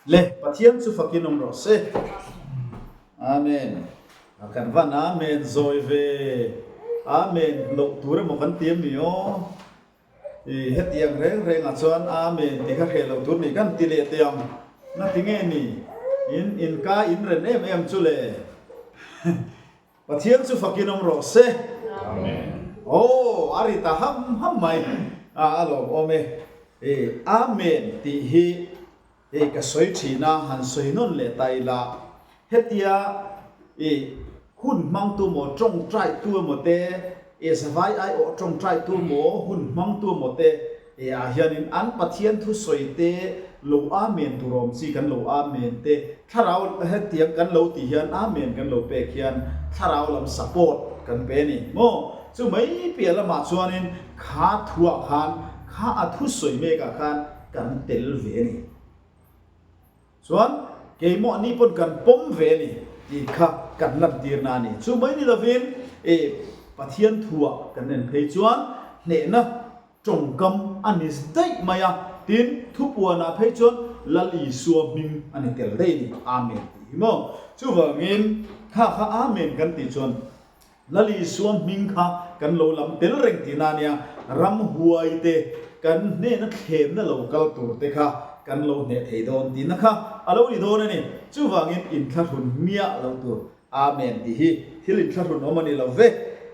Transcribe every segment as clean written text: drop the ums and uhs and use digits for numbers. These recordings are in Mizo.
Le Pathian chu fakin awm rawh se. Amen. Kan van Amen zawi ve. Amen loh tur emaw kan ti ami aw. I hetiang reng rengah chuan Amen tih kha hreh loh tur nih kan ti leh teh ang. Na ti nge ni? In inka in ren em em chu le. Pathian chu fakin awm rawh se. Amen. Aw, a ri ta ham ham mai. A a lawm awm e. I Amen tih hi i ka sawi thin a, han sawi nawn leh ta ila. Hetia i hun hmangtu maw tawngtaitu emaw te, i zavai aiawh tawngtaitu maw hun hmangtu emaw te i ah hianin an Pathian thusawi te lo Amen tur awm chi kan lo Amen te, Thlarau hetiang kan lo tih hian Amen kan lo pek hian thlarau lam support kan pe a ni maw? Chu mai piah lamah chuanin kha thuah khan kha a thusawi mekah khan kan tel ve a ni. Chuan keimahni pawn kan pawm ve a ni tih kha kan lantirna a ni. Chu mai ni lovin e Pathian thuah kan en phei chuan hnehna Tawngkam a ni daih mai a, tin, thupuanah phei chuan Lal Isua hming a ni tel daih a ni, Amen tih hi maw? Chuvangin, kha kha Amen kan tih chuan Lal Isua hming kha kan lo lam tel reng tihna a nia, ramhuai te kan hnehna thlemna lo kal tur te kha kan lo hneh thei dawn tihna kha a lo ni dawn a ni. Chuvangin, inthlahrun miah lo tur Amen tih hi thil inthlahrun awm a ni lo ve.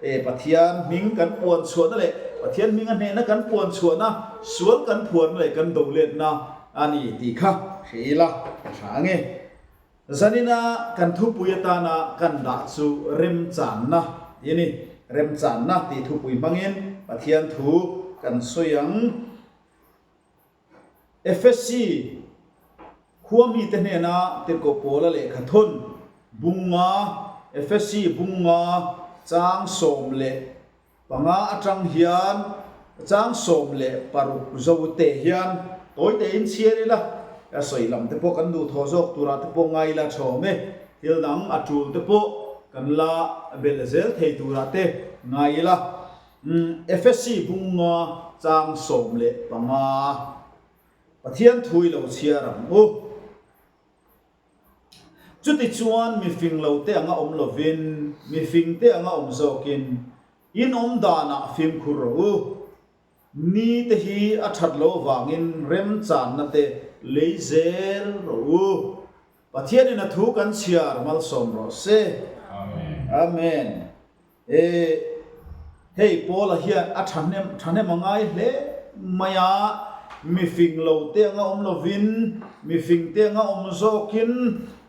E Pathian hming kan puan chhuahna leh Pathian hminga hnehna kan puan chhuahna, sual kan phuarna leh kan doletna a ni tih kha hre ila ka hra ang e. Zanina kan thupui atana kan dah chu remchanna tih a ni. Remchanna tih thupui hmangin Pathian thu kan sawi ang. Efesi khua mite hnena tirhkoh Paula lehkha thawn bunga Efesi bunga chang 15 atang hian chang 16 zo te hian tawi tein chhiar ila, a sawi lam te pawh kan duh thaw zawk turah te pawh ngai ila thawm e, thil dang a tul te pawh kan la belh zel thei turah te ngai ila. Efesi bunga chang 15 Pathian thu i lo chhiar ang u. Chutichuan mi fing lo te anga awm lovin, mi fing te anga awm zawkin, in awm danah fimkhur rawh u. Ni te hi a that lo avangin remchanna te lei zel rawh u. Pathianin a thu kan chhiar malsawm rawh se. Amen. E, hei Paula hian a thahnem thahnem a ngai hle mai a, mi fing lo te anga awm lovin, mi fing te anga awm zawkin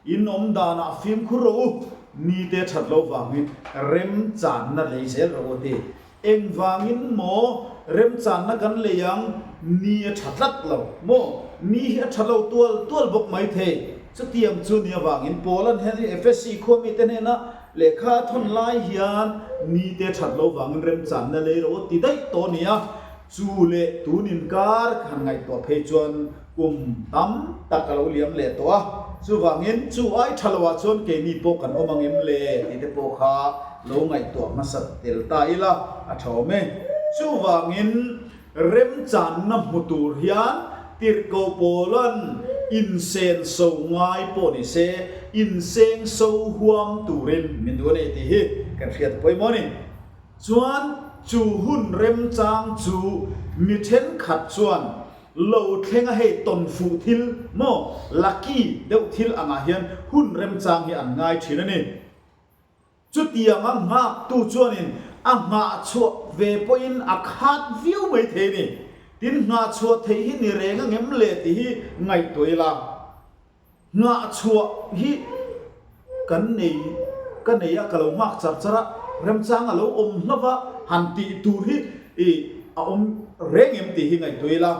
in awm danah fimkhur rawh u, ni te that lo vangin remchanna lei zel rawh u a ti. Engvangin maw remchanna kan lei ang, ni a tha tlat lo maw? Ni hi a tha lo tual tual bawk mai thei. Chutiang chu ni avangin Paula'n hian Efesi khua mite hnena lehkha a thawn lai hian ni te that lo vangin remchanna lei rawh u ti daih tawh a ni a. Chu leh tun inkar ka han ngaihtuah phei chuan kum tam tak a lo liam leh tawh a, chuvangin chu ai tha loah chuan keini pawh kan awm ang em le tih te pawh kha lo ngaihtuah hmasa tel ta ila a tha awm e. Chuvangin remchanna hmu tur hian tirhkoh pawlan insenso ngai pawh ni se insengso huam turin min duh a ni tih hi kan hriat pawimawh a ni. Chuan chu hun remchang chu mi thenkhat chuan lo thleng a hei tawn fuh thil maw lucky deuh thil angah hian hun remchang hi an ngai thin a ni. Chutianga nghaktu chuanin a nghah chhuah ve pawhin a khat viau mai thei a ni. Tin nghah chhuah theih hi ni reng a ngem le tih hi ngaihtuah ila. Nghah chhuah hi kan nei ka nei a, ka lo nghak char char a, remchang a lo awm hlauh a, han tih tur hi i a awm reng em tih hi ngaihtuah ila,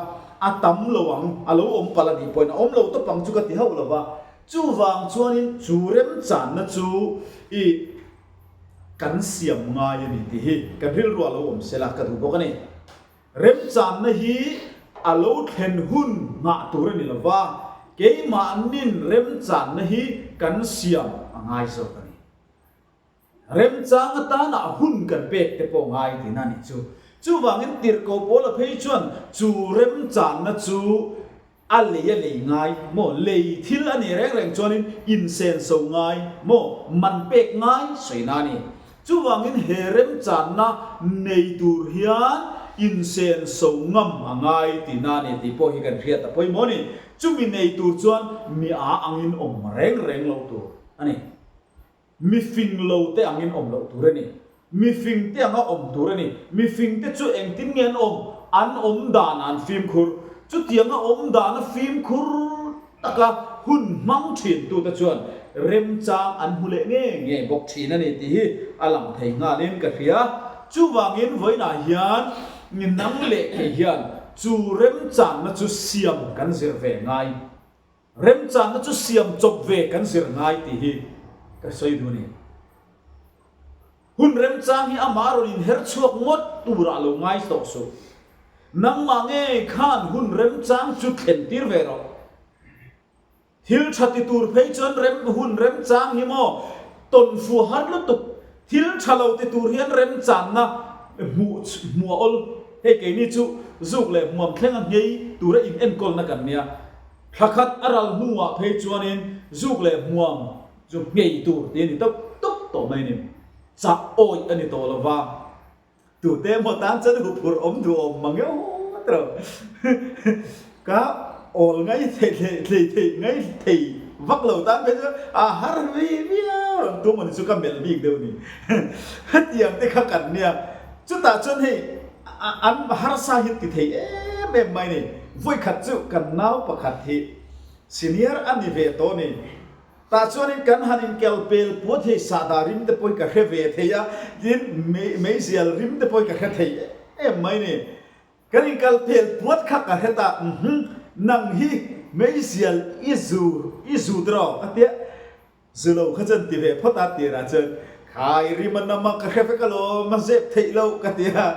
a tam lo ang, a lo awm palh a nih pawhin a awm lo tawp ang chu ka ti hauh lo va. Chuvang chuanin chu remchanna chu i kan siam ngai a ni tih hi kan rilru a lo awm sela ka duh bawk a ni. Remchanna hi a lo thlen hun nghah tur a ni lo va, keimahnin remchanna hi kan siam a ngai zawk a ni. Remchang atana hun kan pek te pawh ngai tihna a nih chu. Chuvangin tirhkoh Paula phei chuan chu remchanna chu. A lei a lei ngai maw? Lei thil a nih reng reng chuanin insenso ngai maw? Man pek ngai sawi na a ni. Chuvangin he remchanna nei tur hian insenso ngam a ngai tihna a ni tih pawh hi kan hriat a pawimawh a ni. Chumi nei tur chuan mi a angin awm reng reng loh tur a ni. Mi fing lo te angin awm loh tur a ni. Mi fing te anga awm tur a ni. Mi fing te chu engtin nge an awm? An awm dan an fimkhur. Chutianga awm dana fimkhur taka hun hmang thin tute chuan remchang an hmu leh nge nge bawk thin a ni tih hi a lang thei nghalin ka hria. Chuvangin vawiinah hian nang leh kei hian chu remchanna chu siam kan zir ve ngai. Remchangna chu siam chawp ve kan zir ngai tih hi ka sawi duh a ni. Hun remchang hi amah rawn inher chhuak ngawt turah lo ngai tawh suh. Nangmah ngei khan hun remchang chu thlen tir ve rawh. Thil tha ti tur phei chuan rem hun remchang hi maw tawn fu har lutuk. Thil tha lo ti tur hian remchanna hmuh hmuh a awl. Hei keini chu zuk leh hmuam thlenga nghei tura in enkawlna kan nia. Thla khat a ral hnuah phei chuanin zuk leh hmuam chu nghei tur tih a ni tawp tawp tawh mai a ni. Chah awih a ni tawh lo va, tute emaw tan chuan huphurh awm duh awm mang eo tawh. Ka awl ngai thei thei thei thei ngai thei vak lo tan phei chuan a har vi viau ang tum a ni chu ka melh bik deuh a ni. Hetiang te kha kan nia. Chutah chuan hei an harsa hi ti thei em em mai ni. Vawikhat chu kan nau pakhat hi senior a ni ve tawh a ni. Tah chuanin kan han inkel pel puat hei sahdah rim te pawhin ka hre ve thei a, tin meizial rim te pawhin ka hre thei em mai ni. Kan inkal pel puat kha ka hre ta, umm nang hi meizial i zu i zut rawh ka tia. Zu lo kha chuan ti ve phawt a tirah chuan khai rim a nam a ka hre vek alawm a zep theih loh ka ti a,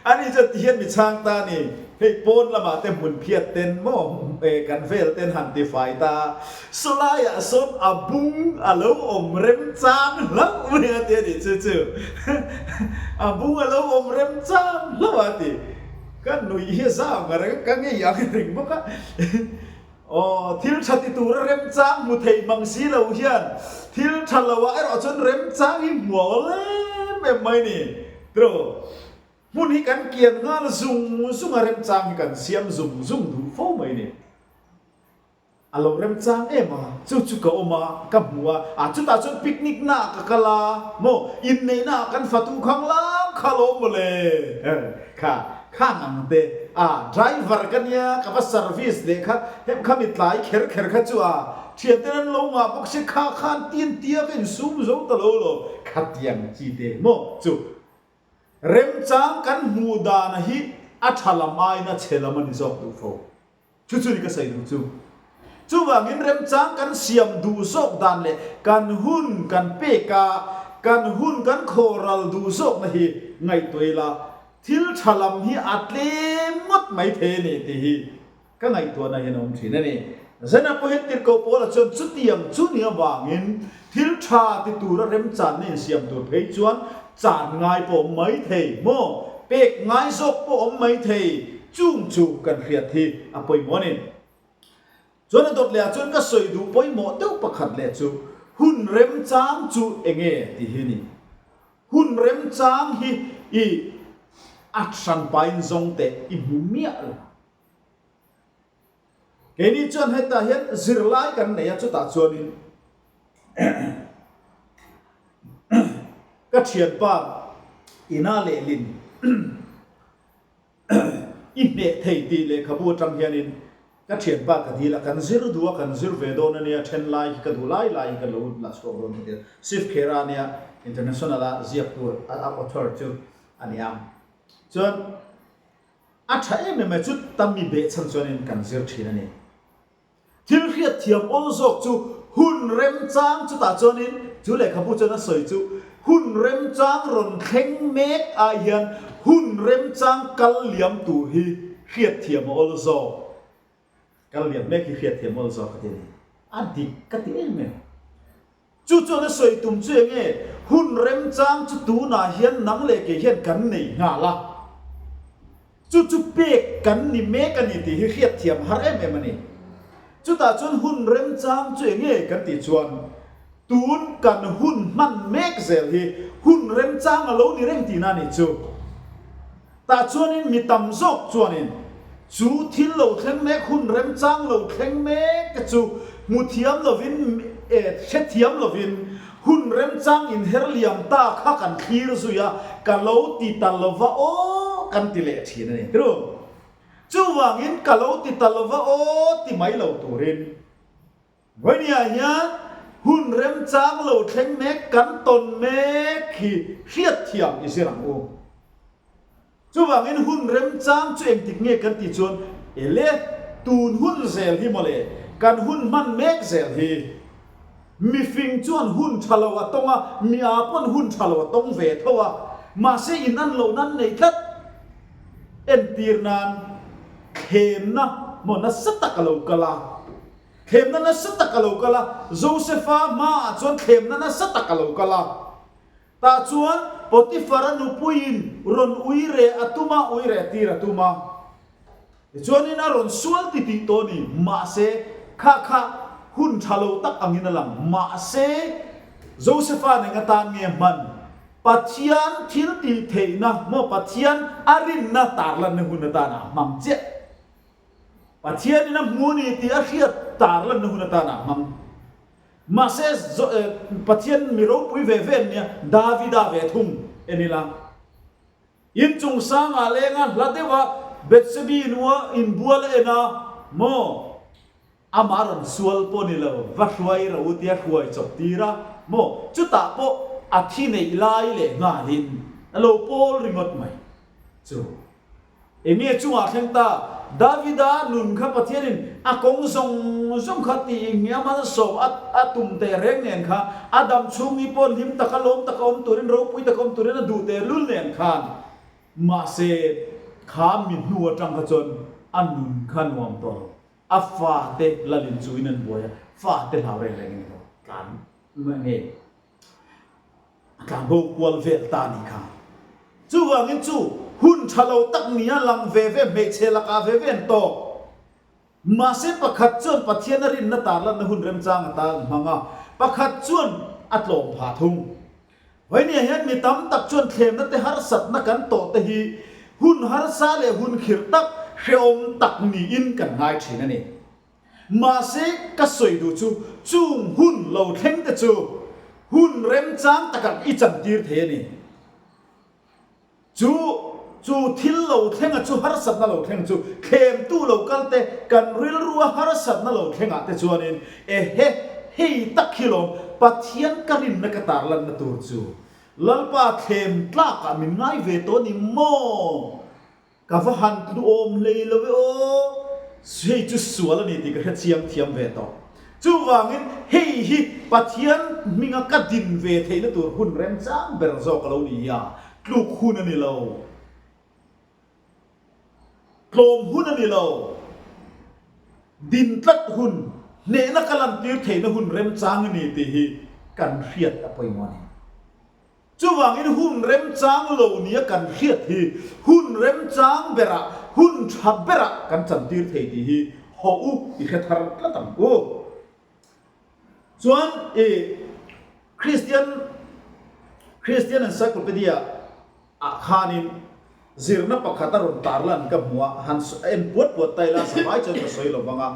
ani chuan ti hian mi chhang ta a ni, hei pawn lamah te hmun phiat ten maw kan vel ten han ti fai ta a, saw laiah sawn a bung a lo awm rem chang hlauh mai a ti a nih chu chu a bung a lo awm rem chang hlauh a ti, ka nuih hi a zam a reng ka ngei ang reng bawk a. Aw, thil tha ti tura remchang hmu thei mang si lo hian thil tha lo ah erawh chuan remchang hi hmu a awl em em mai ni. Tiraw, hmun hi kan kian nghal zung zung a, remchang hi kan siam zung zung duh fo mai ni. A lo remchang em a, chu chu ka awm a, ka hmu a, ah chutah chuan picnic na ah ka kal a, maw inneihna ah kan fatu khang lang kha lo mawle kha. Khang ang te a driver ka nia ka va service leh kha hem kha mi tlai kher kher kha chu a thian ten an lo ngah bawk si kha khan tin tia ka insum zo ta lo lo khatiang chi te maw chu remchang kan hmuh dana hi a tha lam aiin a chhe lam a ni zawk duh fo. Chu chu ni ka sawi duh chu. Chuvangin remchang kan siam duh zawk dan leh kan hun kan pek a, kan hun kan khawhral duh zawkna hi ngaihtuah ila, thil tha lam hi a tlem ngawt mai thei a ni tih hi ka ngaihtuahna hian a awm thin a ni. Zena pawhin tirhkoh Paula chuan chutiang chu ni avangin thil tha ti tura remchanna insiam tur phei chuan chan ngai pawh awm mai thei maw? Pek ngai zawk pawh awm mai thei. Chung chu kan hriat hi a pawimawh a ni. Chuan a dawt leh ah chuan ka sawi duh pawimawh deuh pakhat leh chu hun remchang chu eng nge tih hi a ni. Hun remchang hi i a hran pain zawng teh i hmu miah lo. Keini chuan hetah hian zirlai kan nei a chutah chuanin ka thianpa ina lehlin I hneh thei tih lehkhabu atang hianin ka thianpa ka dil a, kan zir duh a, kan zir ve dawn a nia, then lai hi ka duh lai lai hi ka lo la chhuak dawn ka ti a. Shiv Khera a nia, international a ziaktu a author chu a ni a. Chuan a tha em em mai chu ta mi behchhan chuanin kan zir thin a ni. Thil hriatthiam awl zawk chu hun remchang chutah chuanin chu lehkhabu chuan a sawi chu hun remchang rawn thleng mek ai hian hun remchang kal liam tur hi hriatthiam a awl zawk. Kal liam mek hi hriatthiam a awl zawk ka ti a ni. A dik ka ti em em. Chu chuan a sawi tum chu eng nge? Hun remchang chu tunah hian nang leh kei hian kan nei nghal a. Chu chu pek kan ni mek a ni tih hi hriatthiam har em em a ni. Chutah chuan hun remchang chu eng nge kan tih chuan tun kan hun hman mek zel hi hun remchang a lo ni reng tihna a nih chu. Tah chuanin mi tam zawk chuanin chu thil lo thleng mek hun remchang lo thleng mek te chu hmu thiam lovin hrethiam lovin Hun remchang inher liam ta kha kan thlir zui a, ka lo ti ta lova aw kan ti leh thin a ni. Tirhu, chuvangin ka lo ti ta lova aw ti mai lo turin Vawinia hian hun remchang lo thleng mek kan tawn mek hi hriatthiam i zir ang u. Chuvangin hun remchang chu engtik nge kan tih chuan ele tun hun zel hi mawle, kan hun hman mek zel hi. Mifing chuan hun tha lo a tawng a, mi aa pawn hun tha lo a tawng ve tho a, mahse in an lohna an nei tlat. Entir nan thlemna maw nasa tak a lo kal a, thlemna nasa tak a lo kal a, Josefa hmaah chuan thlemna nasa tak a lo kal a. Tah chuan Potifara nupuiin rawn ui reh a tum a, ui reh tir a tum a. Tichuanin a rawn sual ti tih tawh a ni. Mahse, kha kha hun tha lo tak angin a lang. Mahse, Josefa neng atan nge hman? Pathian thil tih theihna maw Pathian a rinna tarlanna hun atana a hmang chiah. Pathianin a hmu a ni tih a hriat tarlanna hun atana a hmang. Mahse, Pathian mi ropui ve ve an nia, Davida ve thung en ila. In chung sangah lenga hla deuha Bethsebi nua inbual a en a, maw? Amah rawn sual pawh ni lo, va hruai ro u tia hruai chawp tir a, maw? Chutah pawh a thi neih lai leh nghalin a lo pawl ringawt mai chu. Enge chungah thleng ta? Davida nun kha Pathianin a kawng zawng zawng kha tih hniam a sawm a a tum teh reng nen khan a dam chhung ni pawh hlim taka lawm taka awm turin ropui taka awm turin a duh teh lul nen khan mahse kha mi hnu atang kha chuan a nun kha nuam tawh lo. A fate lalin chuin an buai a, fate hlau reng rengin a lo tlan nge. A tlanbo kual vel ta a nih kha. Chuvangin chu hun tha lo tak nia lang ve ve hmeichhe lakah ve ve an tawk. Mahse pakhat chuan Pathian a rinna tarlanna hun remchang atan an hmang a, pakhat chuan a tlawm phah thung. Vawinia hian mi tam tak chuan thlemna te harsatna kan tawh te hi hun harsa leh hun khirh tak, hrehawm tak niin kan ngai thin a ni. Mahse, ka sawi duh chu chung hun lo thleng te chu hun remchang takah i chantir thei a ni. Chu chu thil lo thlenga chu harsatna lo thleng chu thlemtu lo kal te kan rilrua harsatna lo thlengah te chuanin ehe hei tak hi lawm Pathian ka rinna ka tarlanna tur chu Lalpa thlem tlakah min ngai ve tawh a ni maw? Ka va han tluawm hlei lo e aw, hei chu sual a ni tih ka hre chiang thiam ve tawh. Chuvangin hei hi Pathian hminga ka din ve theihna tur hun remchang ber zawk a lo ni a, tluk hun a ni lo, tlawm hun a ni lo, din tlat hun, hnehna ka lantir theihna hun remchang a ni tih hi kan hriat a pawimawh a ni. Chuvangin hun remchang lo nia kan hriat hi hun remchang berah, hun tha berah kan chantir thei tih hi haw u i hre thar tlat ang u. Chuan i Christian Christian Encyclopedia ah khanin zirna pakhat a rawn tarlan ka hmu a, han en puat puat ta ila zavai chuan ka sawi lo vang a.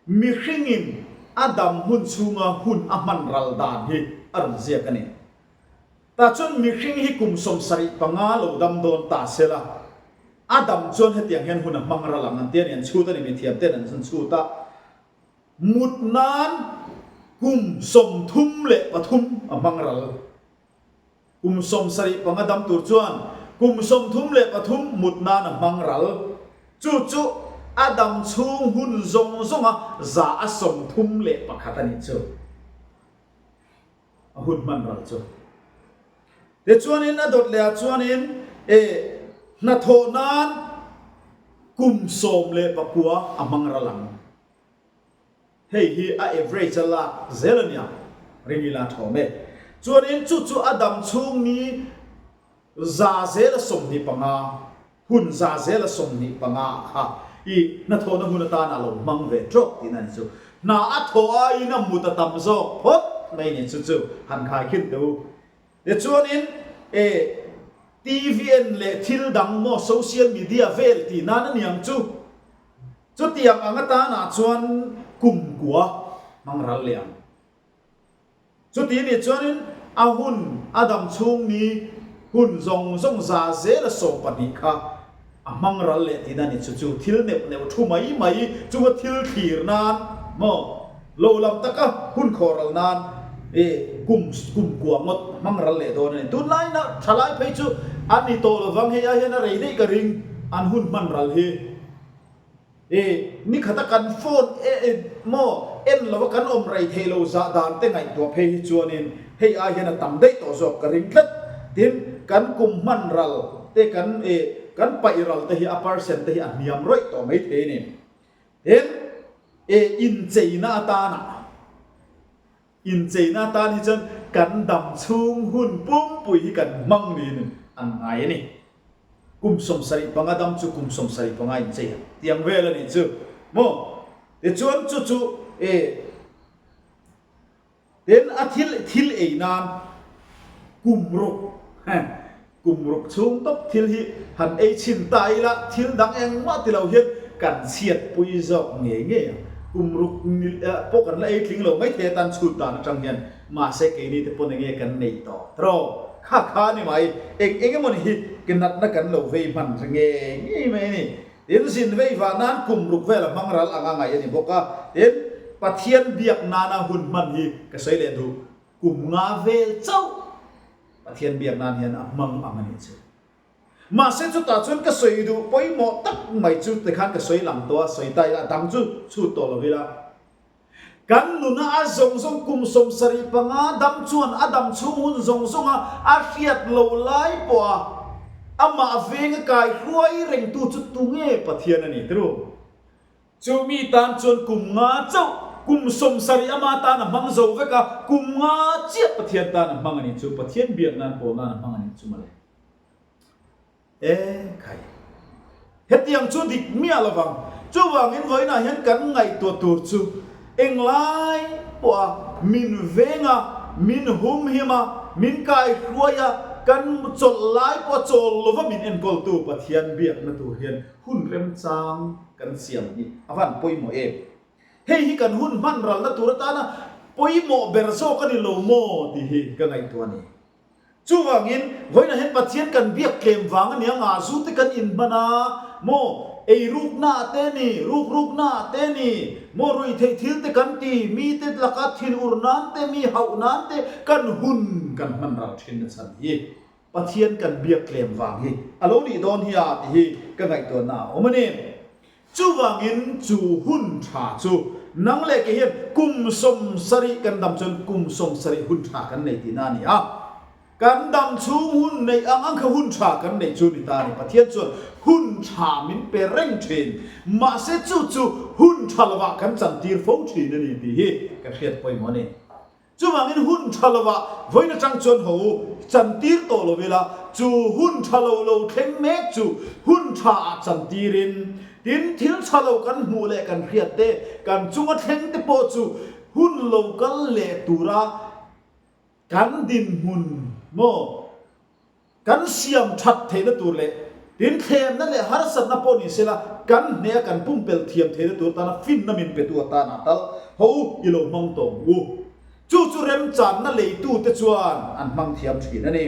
Mihringin a dam hun chhunga hun a hman ral dan hi a rawn ziak a ni. Tah chuan mihring hi kum 75 lo dam dawn ta se la, a dam chuan hetiang hian hun a hmang ral ang an ti a ni, an chhut a ni, mithiam ten an chhut a, mut nan kum 33 a hmang ral. Kum 75 dam tur chuan kum 33 mut nan a hmang ral. Chu chu a dam chhung hun zawng zawnga 131 a nih chu. A hun hman ral chu. Tichuanin a dawt lehah chuanin e hnathawh nan kum 19 a hmang ral ang. Hei hi a average a lak zel a nia, ring ila thawm e. Chuanin chu chu a dam chhung ni 125. Hun 25 kha i hnathawhna hun atana a lo hmang ve trawk tihna a ni chu. Hna a thawh aiin a mut a tam zawk phawt mai ni chu chu han khaikhin teh u. Tichuanin e TV en leh thil dang maw social media vel tih nan a niang chu. Chutiang ang atanah chuan kum kua hmang ral leh ang. Chuti nih chuanin a hun a dam chhung ni hun zawng zawng 20% kha a hmang ral leh tihna a ni. Chu chu thil neuh neuh thu mai mai chunga thil thlir nan maw lo lam taka hun khawh ral nan i kum kum kua ngawt hmang ral leh dawn a ni. Tunlai na thalai phei chu a ni tawh lovang hei ai hian a rei daih ka ring an hun hman ral hi. E, nikhata kan phone e e maw en lova kan awm rei thei lo zah dan te ngaihtuah phei hi chuanin hei ai hian a tam daih tawh zawk ka ring tlat. Tin, kan kum hman ral te kan e kan paih ral te hi a percent te hi a hniam rawih tawh mai thei a ni. Tin, e incheina atana incheina atan hi chuan kan dam chhung hun pumpui hi kan hmang niin an ngai a ni. Kum 75 dam chu kum 75 inchei ang tiang vel a nih chu maw? Tichuan chu chu e tin a thil thil ei nan kum ruk he kum ruk chhung tawp thil hi han ei chhin ta ila thil dang engmah ti lo hian kan chhiatpui zawk ngei ngei ang. Kum ruk pawh kan la ei tling lo mai thei atan chhut dan atang hian Mahse keini te pawn enge kan neih tawh tawh kha kha a ni mai, eng eng emawni hi ke natna kan lo vei hman ri ngei ngei mai a ni. Tin, zin vei vah nan kum ruk vel a hmang ral anga ngaih a ni bawk a, tin, Pathian biak nana hun hman hi ka sawi leh duh, kum nga vel chauh Pathian biak nan hian a hmang ang a nih chu. Mahse chutah chuan ka sawi duh pawimawh tak mai chu tikhan ka sawi lang tawh a, sawi ta ila a dang chu chhut tawh lo ila. Kan nuna a zawng zawng kum 75 dam chuan a dam chhung hun zawng zawnga a hriat lo lai pawha amah venga kai hruai rengtu chu tunge Pathian a ni tirh? Chu mi tan chuan kum nga chauh kum 70 ama tan a hmang zo vek a, kum nga chiah Pathian tan a hmang a ni chu, Pathian biak nan pawl nan a hmang a ni chu mawle. E khai. Hetiang chu dik miah lovang. Chuvangin vawiinah hian kan ngaihtuah tur chu englai pawha min veng a, min humhim a, min kaihruai a, kan chawlh lai pawha chawl lova min enkawltu Pathian biakna tur hian hun remchang kan siam hi a van pawimawh em? Hei hi kan hun hman ralna tur atana pawimawh ber zawk a ni lo maw tih hi ka ngaihtuah a ni. Chuvangin, vawiinah hian Pathian kan biak tlem vang a nia nga zu te kan inhman a, maw ei rukna ah te ni, ruk rukna ah te ni, maw ruih theih thil te kan ti, mi te laka thin ur nan te, mi hauh nan te kan hun kan hman ral thin na chhan hi Pathian kan biak tlem vang hi a lo nih dawn hi a tih hi ka ngaihtuahna a awm a ni. Chuvangin chu hun tha chu nang leh kei hian kum 70 kan dam chuan kum 70 hun tha kan nei tihna a ni a. Kan dam chhung hun neih ang ang kha hun tha kan neih chu ni ta a ni. Pathian chuan hun tha min pe reng thin. Mahse chu chu hun tha lovah kan chantir fo thin a ni tih hi ka hriat pawimawh a ni. Chuvangin hun tha lovah vawiin atang chuan ho chantir tawh lo ila, chu hun tha lo lo thleng mek chu hun tha ah chantirin, tin thil tha lo kan hmuh leh kan hriat te, kan chunga thleng te pawh chu hun lo kal leh tura kan dinhmun maw? Kan siam that theihna tur leh tin thlemna leh harsatna pawh ni sela kan hneh a kan pumpelh thiam theihna tur tana finna min petu atana tal ho u i lo hmang tawh ang u. Chu chu remchanna leitute chuan an hmang thiam thin a ni.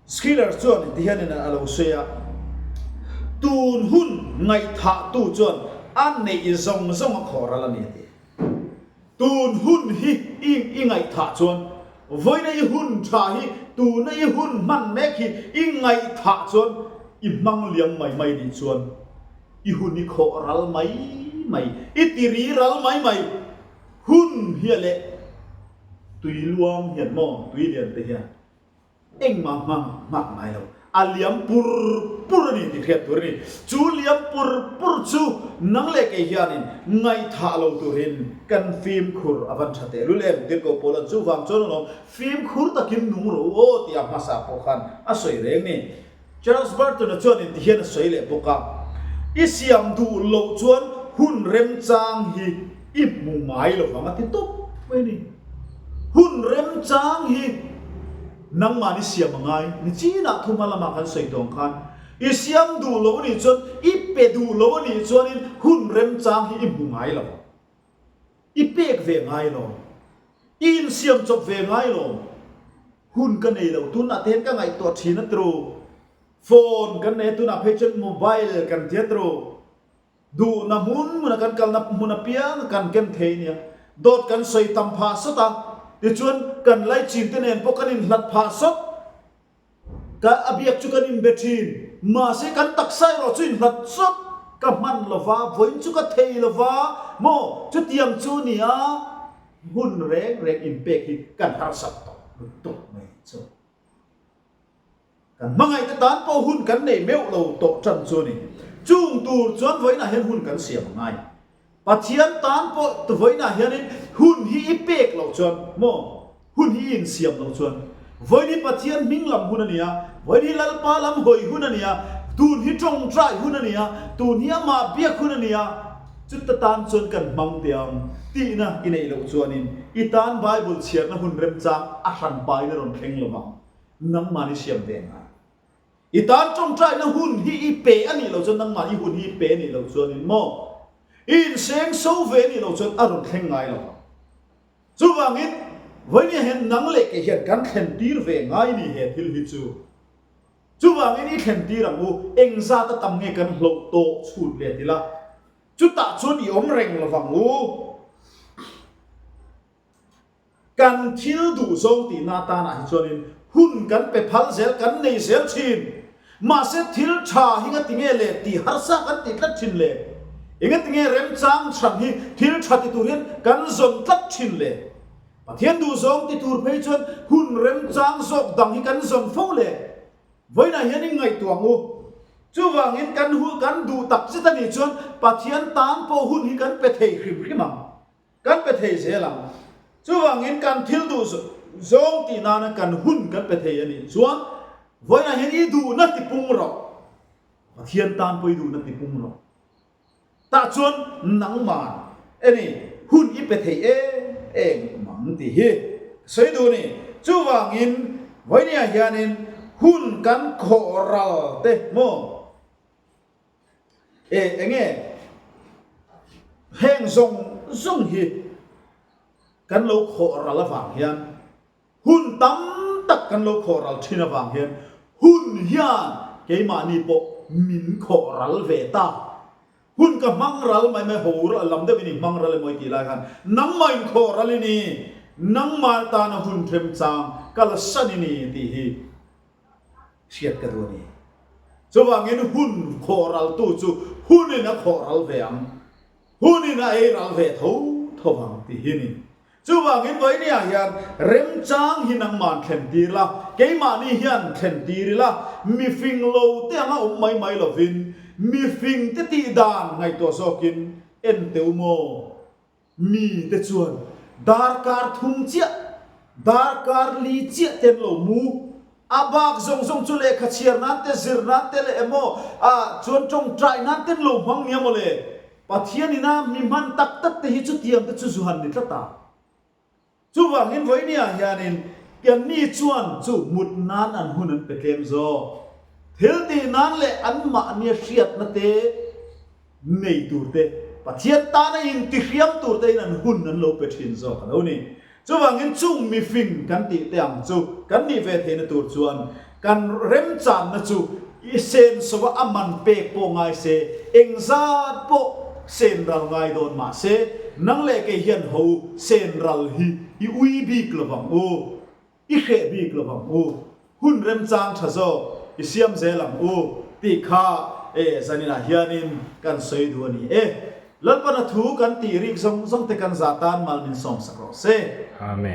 Schiller chuan ti hianin a lo sawi a, Tun hun ngaihthahtu chuan a neih zawng zawng a khawh ral a ni a ti. Tun hun hi i i ngaihthah chuan vawiina i hun tha hi tuna i hun hman mek hi i ngaihthah chuan i hmang liam mai mai nih chuan i hun i khawh ral mai mai, i ti ri ral mai mai. Hun hi a leh tui luang hian maw tui lian te hian. Engmah hmang hmak ngai lo. A liam pur pur a ni tih hriat tur a ni. Chu liam pur pur chu nang leh kei hianin ngaihthah lo turin kan fimkhur a van tha tehlul em? Tirhkoh Paula'n chuvang chuan alawm fimkhur takin nung rawh u aw tih a hmasa pawh khan a sawi reng ni. Charles Burton-a chuan inti hian a sawi leh bawk a, I siam duh loh chuan hun remchang hi i hmu ngai lo vang a ti tawp mai a ni. Hun remchang hi nangmahni siam a ngai. Nichinah thuma lamah kan sawi tawng khan i siam duh lo a nih chuan, i pe duh lo a nih chuanin hun remchang hi i hmu ngai lo vang. I pek ve ngai lo. I insiam chawp ve ngai lo. Hun ka nei lo. Tunah te hian ka ngaihtuah thin a tru. Phone kan nei a, tunah phei chuan mobile kan ti a tru. Duhna hmun hmuna kan kalna hmun apiang kan ken thei nia. Dawt kan sawi tam phah sawt a, tichuan kan laichin te nen pawh kan inhlat phah sawt. Ka a biak chu kan inbe thin, mahse kan taksa erawh chu inhlat sawt ka hman lo va, vawiin chu ka thei lo va, maw chutiang chu nia hun reng reng inpek hi kan harsat tawh lutuk mai chu. Kan hmangaihte tan pawh hun kan nei meuh lo tawh tan chu a ni. Chung tur chuan vawiinah hian hun kan siam a ngai. Pathian tan pawh vawiinah hianin hun hi i pek loh chuan maw, hun hi i insiam loh chuan vawiin hi Pathian hming lam hun a ni a, vawiin hi Lalpa lam hawi hun a ni a, tun hi tawngtai hun a ni a, tun hi amah biak hun a ni a, chuta tan chuan kan hmang teh ang tihna i neih loh chuanin i tan Bible chhiarna hun remchang a hranpain a rawn thleng lovang. Nangmah i siam ve ngai. I tan tawngtaina hun hi i pe a nih loh chuan nangmah i hun hi i pe a nih loh chuanin maw i inseng so ve a nih loh chuan a rawn thleng ngai lo ang. Chuvangin vawinia hian nang leh kei hian kan thlen tir ve ngai ni he thil hi chu. Chuvangin i thlen tir ang u, engzat a tam nge kan hloh tawh chhut let ila, chutah chuan i awm reng lo vang u. Kan thil duh zawng tihna atanah hi chuanin hun kan pe phal zel, kan nei zel thin. Mahse thil tha hi ngatinge le tih harsa kan tih tlat thin le? Engatinge remchang chhan hi thil tha ti tur hian kan zawn tlat thin le? Pathian duh zawng ti tur phei chuan hun remchang zawk dang hi kan zawn fo le? Vawiinah hian i ngaihtuah ang u. Chuvangin kan kan duh tak zet a nih chuan Pathian tan pawh hun hi kan pe thei hrim hrim ang. Kan pe thei zel ang. Chuvangin kan thil duh zawng tih nana kan hun kan pe thei a nih chuan vawiinah hian i duhna ti pung rawh. Pathian tan pawh i duhna ti pung rawh. Tah chuan nangman eni hun i pe thei em em ang tih hi ka sawi duh a ni. Chuvangin vawiiniah hianin hun kan khawh ral te maw? E enge heng zawng zawng hi kan lo khawh ral avang hian hun tam tak kan lo khawh ral thin avang hian hun hian keimahni pawh min khawh ral ve ta. Hun ka hmang ral mai mai ho lam deuhin i hmang ral emaw i tih lai khan nangmah in khawh ral i ni, nangmah tana hun remchang ka la san i ni tih hi hriat ka duh a ni. Chuvangin hun khawhraltu chu hunin a khawhral ve ang, hunin a ei ral ve tho tho vang tih hi a ni. Chuvangin vawinia hian remchang hi nangmahn thlen tir la, keimahni hian thlen tir ila, mifing lo te anga awm mai mai lovin, mifing te tih dan ngaihtuah zawkin en teu maw? Mi te chuan darkar thum chiah, darkar li chiah te an lo mu. A bak zawng zawng chu lehkha chhiar nan te, zir nan te leh emaw ah chuan tawngtai nan te an lo hmang nia mawle. Pathian ina mi hman tak tak te hi chutiang te chu zu han ni tlat a. Chuvangin vawinia hianin Pianni chuan chu mut nan an hun an pe tlem zawk. Thil tih nan leh anmahnia hriatna te nei tur te, Pathian tana intihriam tur tein an hun an lo pe thin zawk a lo ni. Chuvangin chung mifing kan tih te ang chu kan nih ve theihna tur chuan kan remchanna chu i senso a a man pek pawh ngai se, engzat pawh sen ral ngai dawn mah se, nang leh kei hian ho sen ral hi i ui bik lo vang u, i hreh bik lo vang u, hun remchang tha zawk i siam zel ang u tih kha e zaninah hianin kan sawi duh a ni e. Lalpana thu kan tih rik zawng zawng te kan zah tan mal min sawmsak rawh se. Amen.